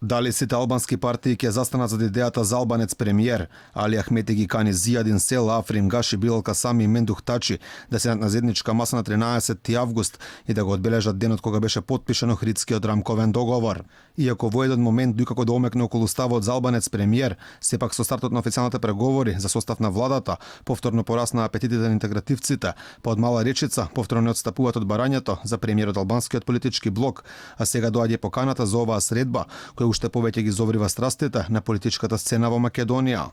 Дали сите албански партии ќе застанат за идејата за албанец премиер? Али Ахмети ги кани Зијадин Сел, Африн Гаши, Билал Касами и Мендух Тачи да седнат на заедничка маса на 13 август и да го одбележат денот кога беше потпишан Охридскиот рамковен договор. Иако во еден момент дуи како да омекне околу ставот за албанец премиер, сепак со стартот на официјалните преговори за состав на владата, повторно порасна апетитите на интегративците, па од мала речица повторно не отстапуваат од барањето за премиер од албанскиот политички блок, а сега доаѓа поканата за оваа средба, која уште повеќе ги изоврива страстите на политичката сцена во Македонија.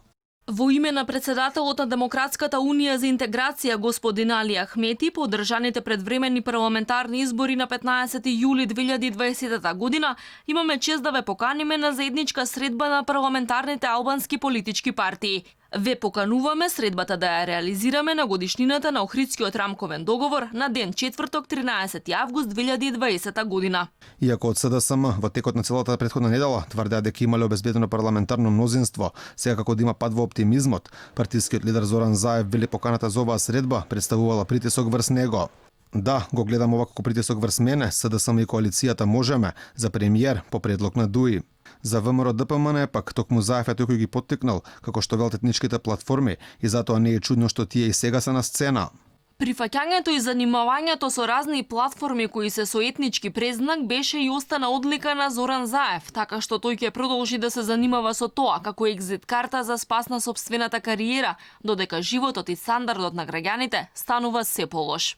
Во име на председателот на Демократската унија за интеграција господин Али Ахмети по одржаните предвременни парламентарни избори на 15 јули 2020 година, имаме чест да ве поканиме на заедничка средба на парламентарните албански политички партии. Ве покануваме средбата да ја реализираме на годишнината на Охридскиот рамковен договор на ден четврток 13 август 2020 година. Иако од СДСМ во текот на целата претходна недела тврдеа дека имале обезбедено парламентарно мнозинство, сега како да има пад во оптимизмот, партискиот лидер Зоран Заев вели поканата за оваа средба представувала притисок врз него. Да, го гледам ова како притисок врз мене, СДСМ и коалицијата можеме за премиер по предлог на ДУИ. За ВМРО ДПМН пак токму Заев е тој кој ги поттикнал, како што велат етничките платформи, и затоа не е чудно што тие и сега се на сцена. Прифаќањето и занимавањето со разни платформи кои се со етнички презнак беше и остана одлика на Зоран Заев, така што тој ќе продолжи да се занимава со тоа како екзит карта за спас на сопствената кариера, додека животот и стандардот на граѓаните станува се полош.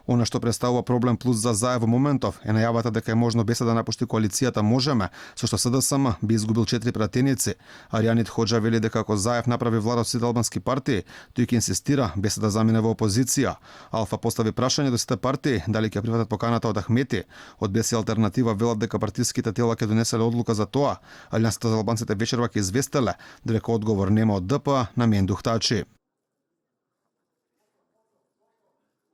Она што представува проблем плюс за Заев во моментов е најавата дека е можно без да напушти коалицијата Можеме, со што СДСМ би изгубил 4 пратеници, а Ријанит Хоџа вели дека ако Заев направи влада од сите албански партии, тој ќе инсистира без да замине во опозиција. Алфа постави прашање до сите партии дали ќе прифатат поканата од Ахмети. Од Бес и Алтернатива велат дека партиските тела ќе донеселе одлука за тоа, Алијансата за албанците вечерва ќе известеле дека одговор нема од ДП на Мендух Тачи.